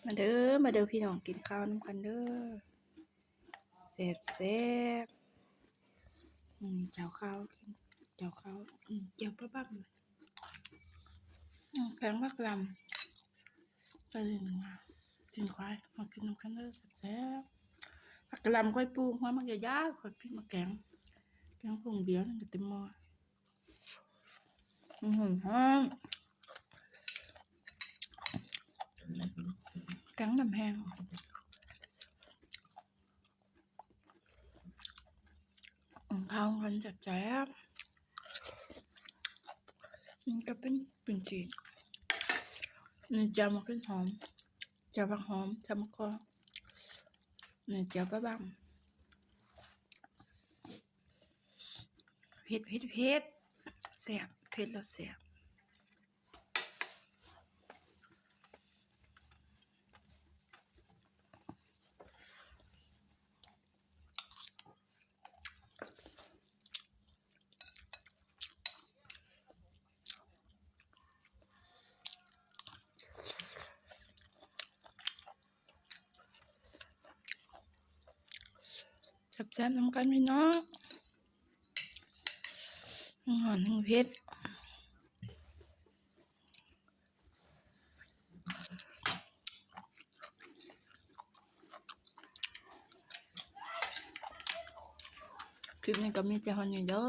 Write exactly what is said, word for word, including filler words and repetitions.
มาเด้อ มาเด้อพี่น้อง กินข้าวนำกันเด้อ แซ่บแซ่บ อืม เจ้าข้าว เจ้าข้าว อืม เจ้าปลาบั้ม อืม แกงผักหล่ำ ใส่หนึ่งมา กินควาย มากินนำกันเด้อ แซ่บๆ ผักกะหล่ำก้อยปู หัวหมากยาวๆ ข้อยปิ้งมาแกง แกงผงเดียวนั่นก็เต็มหม้อ อือหือ แกงน้ำแห้ง อืม ข้าวกันแซ่บๆ มันก็เป็น เป็นจีน นี่เจียวมะเขือหอม เจียวผักหอม เจียวมะกอก นี่เจียวปลาบั้ม เผ็ด เผ็ด เผ็ด แซ่บ เผ็ดแล้วแซ่บ แซ่บๆ นำกันพี่น้อง หอมทั้งเผ็ด คลิปนี้ก็มีแต่เท่านี้เด้อ